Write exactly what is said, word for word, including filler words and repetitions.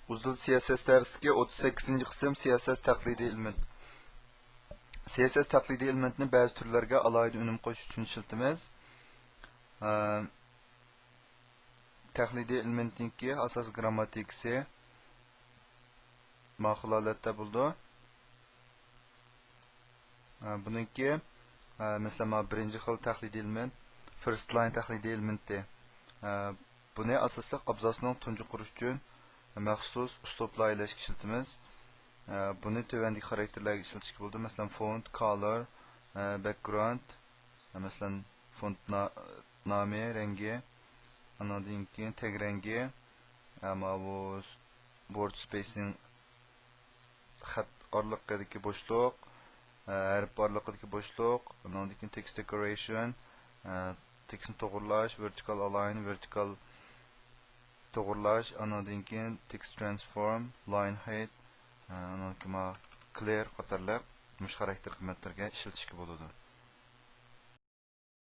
ئۇزۇل سىياسەت دەرسلىكى، ئوتتۇز سەككىزىنچى قىسىم، سىياسەت تەقلىدىي ئېلېمېنت. سىياسەت تەقلىدىي ئېلېمېنتنى بەزى تۈرلەرگە ئالاھىدە ئۈنۈم قوشۇش ئۈچۈن ئىشلىتىمىز. ئە، تەقلىدىي ئېلېمېنتنىڭكى ئاساسىي گىرامماتىكىسى ماقۇل ھالەتتە بولىدۇ. ئە، بۇنىڭكى، ئە، مەسىلەن، مانا بىرىنچى خىل تەقلىدىي ئېلېمېنت، فىرست لاين تەقلىدىي ئېلېمېنتى. ئە، بۇنى ئاساسلىق ئابزاسنىڭ تۇنجى قۇرۇش ئۈچۈن مەخسۇس ئۇسلۇب لايىھەلەشكە ئىشلىتىمىز. ئە، بۇنى تۆۋەندىكى خاراكتېرلەرگە ئىشلىتىشكە بولىدۇ. مەسىلەن، فونت، كالور، ئە، بەكگراۋند، ئە، مەسىلەن، فونت نا-، نامى، رەڭگى، ئانىڭدىن كېيىن تەگ رەڭگى، ئە، ماۋۇ س-، بورد سپېيسىنگ، خەت ئارىلىقىدىكى بوشلۇق، ئە، ھەرپ ئارىلىقىدىكى بوشلۇق، ئانىڭدىن كېيىن تېكىست دېكورېيشن، ئە، تېكىستنى توغرىلاش، ۋېرتىكال ئالاين، ۋېرتىكال توغرىلاش، ئانىڭدىن كېيىن تېكىست ترانسفورم، لاين ھايت، ئە، ئانىڭدىن كېيىن مانا كلىير قاتارلىق مۇشۇ خاراكتېر قىممەتلەرگە ئىشلىتىشكە بولىدۇ.